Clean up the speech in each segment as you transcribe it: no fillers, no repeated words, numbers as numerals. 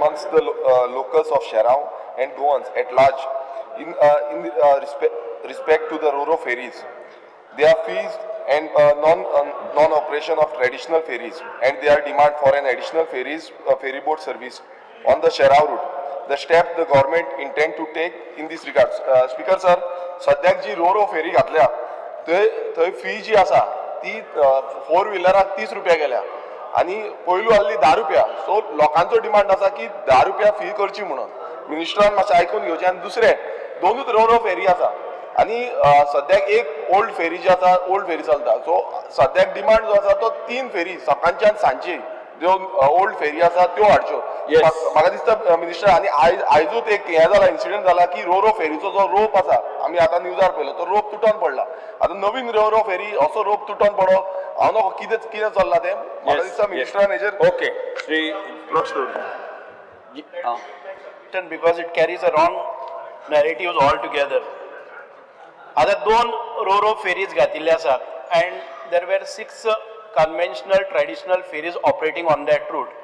amongst the locals of Sherao and Goans at large in respect to the Roro ferries. Their fees and non-operation of traditional ferries and their demand for an additional ferry boat service on the Sherao route. The step the government intend to take in this regard. Speaker sir, सद्याक जी रोरो फेरी घातल्या थंय fee जी आसा ती four व्हिलराक 30 रुपया गेल्या आनी पयलू आहली 10 रुपया. सो लोकांचो डिमांड आसा की 10 रुपया फी करची म्हणून. मिनिस्टरान मातशें आयकून घेवचें. आनी दुसरें दोनूच रोरो फेरी आसा आनी सद्याक एक ओल्ड फेरी जी आसा ओल्ड फेरी चलता. सो सद्याक डिमांड जो आसा तो 3 फेरी सकाळची आनी सांजची ज्यो ओल्ड फेरी आसा त्यो हाडच्यो. म्हाका दिसता मिनिस्टर आनी आयजूच एक हें जाला इन्सिडंट जाला की रोरो फेरीचो जो रोप आसा आमी आतां न्यूजार पळयलो तो रोप तुटोन पडला. आतां नवीन रोरो फेरी असो रोप तुटोन पडो हांव नको कितें कितें चल्लां तें. म्हाका दिसता मिनिस्टरान हेजेर ओके श्री लक्ष दवरचें. Because it carries a wrong narrative all together. आतां 2 रोरो फेरीज घातिल्ले आसात and there were 6 conventional traditional ferries operating on that route.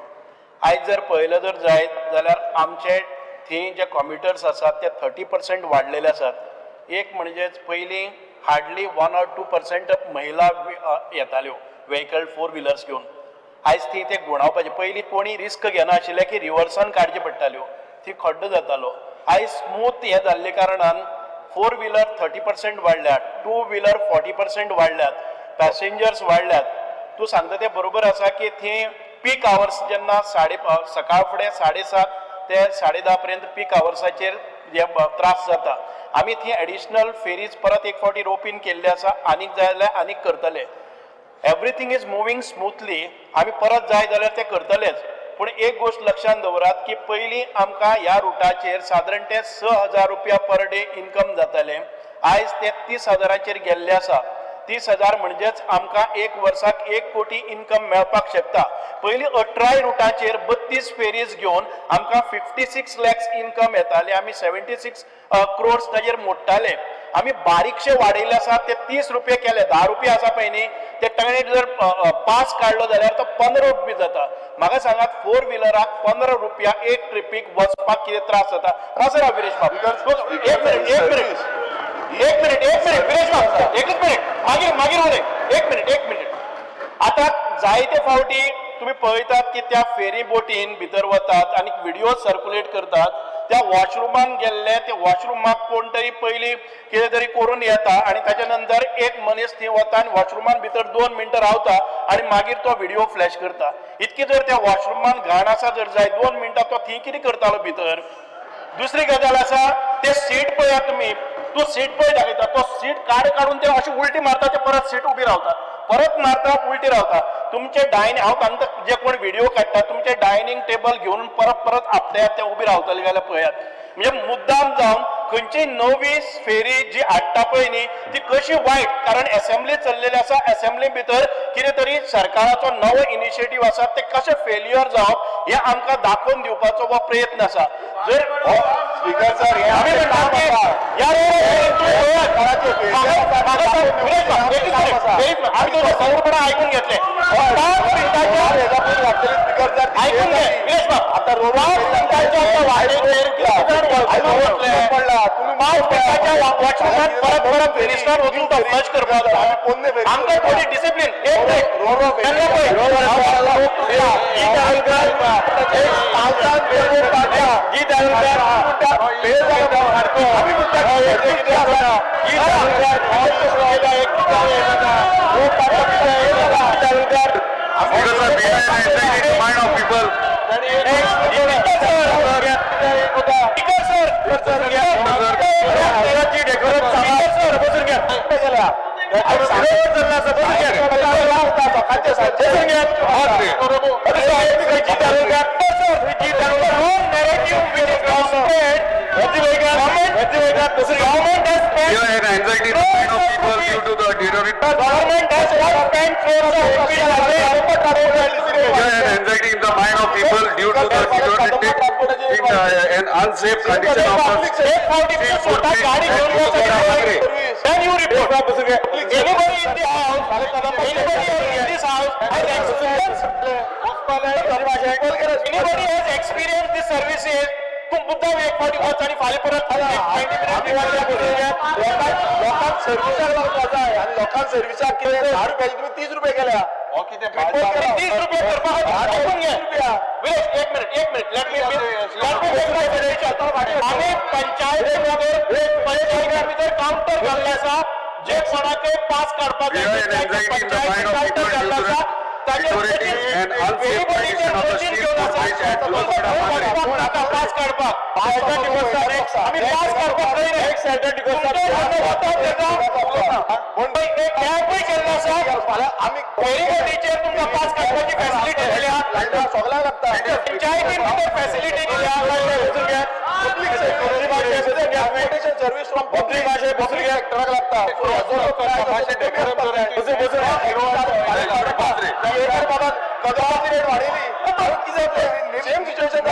आयज जर पळयलें जर जायत जाल्यार आमचे थंय जे कॉम्युटर्स आसात ते 30% वाडलेले आसात. एक म्हणजेच पयलीं हार्डली 1 or 2% महिला येताल्यो व्हेकल 4 व्हिलर्स घेवन. आयज थंय ते गुणावपाचे पयलीं कोणी रिस्क घेनाशिल्ले की रिवर्सान काडचे पडटाल्यो, ती खड्डो जातालो. आयज स्मूथ हें जाल्ले कारणान 4 व्हिलर 30% वाडल्यात, 2 व्हिलर 40% वाडल्यात, पॅसेंजर्स वाडल्यात. तूं सांगता तें बरोबर आसा की थंय पीक आवर्स जेन्ना सकाळ फुडें 7:30 ते 10:30 पर्यंत पीक आवर्साचेर जे त्रास जाता. आमी थंय एडिशनल फेरीज परत एक फावटी रोपीन केल्ले आसा, आनीक जाय जाल्यार आनीक करतले. Everything is moving smoothly. आमी परत जाय जाल्यार ते करतलेच. पूण एक गोश्ट लक्षांत दवरात की पयलीं आमकां ह्या रुटाचेर सादारण ते 6,000 रुपया पर डे इनकम जातालें, आयज ते 30,000 गेल्ले आसा. 30,000 म्हणजेच आमकां एक वर्साक 1 कोटी इनकम मेळपाक शकता. पयलीं 18 रुटाचेर 32 फेरीज घेवन आमकां 56 लॅक्स इनकम येताले, आमी 76 क्रोर्स ताजेर मोडटाले. आमी बारीकशे वाडयले आसा ते 30 रुपये केले, 10 रुपया आसा पळय न्ही ते ताणें जर पास काडलो जाल्यार तो 15 रुपया जाता. म्हाका सांगात 4 व्हिलराक 15 रुपया एक ट्रिपीक वचपाक कितें त्रास जाता. राव विरेश बाब, एक मिनिट एक मिनिट एक मिनिट एक मिनिट विरेश बाब एकच मिनिट, मागीर मागीर उलय, एक मिनिट एक मिनिट. आतां जायते फावटी तुमी पळयतात की त्या फेरी बोटीन भितर वतात आनी व्हिडिओ सर्कुलेट करतात. त्या वॉशरुमान गेल्ले ते वॉशरुमाक कोण तरी पयलीं कितें तरी करून येता आनी ताच्या नंतर एक मनीस थंय वता आनी वॉशरुमान भितर 2 मिनटां रावता आनी मागीर तो व्हिडिओ फ्लॅश करता. इतकी जर त्या वॉशरुमान घाण आसा जर जाय 2 मिनटां तो थंय कितें करतालो भितर. दुसरी गजाल आसा ते सीट पळयात तुमी, तूं सीट पळय दाखयता, तो सीट काड काडून ते अशी उलटी मारता, ते परत सीट उबी रावता, परत मारता उलटी रावता. तुमचे डायनिंग हांव तांकां जे कोण व्हिडिओ काडटा तुमचे डायनिंग टेबल घेवन परत परत आपटयात, ते उबी रावतले जाल्यार पळयात. म्हणजे मुद्दाम जावन खंयची नवी फेरी जी हाडटा पळय न्ही ती कशी वायट, कारण एसेंब्ली चल्लेली आसा, एसेंब्ली भितर कितें तरी सरकाराचो नवो इनिशिएटीव आसा ते कशें फेल्युअर जावप हें आमकां दाखोवन दिवपाचो हो प्रयत्न आसा. जर स्पीकर सर आमी म्हणटात की आमी तुमचें सगळेपणान आयकून घेतलें, 5 मिनटाच्या आयकून घे विरेश बाब, 5 मिनटाच्या वाटेचेर 5 मिनटाच्या वॉशरुमांत परत परत मिनिस्टर वचून तो फ्लश करपाचो. आमकां थोडी डिसिप्लीन. एक minute Anxiety in the mind of people due to the deteriorated and unsafe condition of the Then you report. Anybody in the house, anybody in this house has experience of Anybody has experienced this services? तूं मुद्दाम एक फावटी वच आनी फाल्यां परत लोकांक सर्विसाक लागता जाय आनी लोकांक सर्विसाक कितें 10 रुपयाची तुमी 30 रुपये केल्या. 30 रुपये करपाक आयकून घे विरेश, एक मिनिट एक मिनिट, let me आमी पंचायती भितर कावंटर घाल्ले आसा, जे कोणाकय पास काडपाक पंचायती कावंटर घाल्लो आसा. पास काडपाक आमी पास काडपाक कॅबूय केल्लो आसा. फेरीबोटीचेर तुमकां पास काडपाची फॅसिलिटी दिल्या, सगळ्यांक लागता. पंचायतीन भितर फॅसिलिटी दिल्या. ट्रान्सपोर्टेशन सर्वीस फ्रॉम पब्लीक सेक्टराक लागता. बाबा कदंबाची रेट वाडयली, सेम सिच्युएशन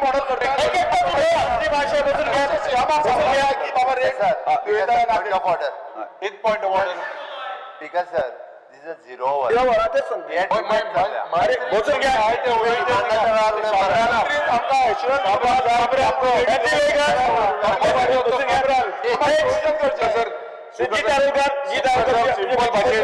मॉडल करता. बाबा rate point of order. Speaker sir, this is zero hour. बसून घ्या. आमकां जी तालुकार जी तालुकार.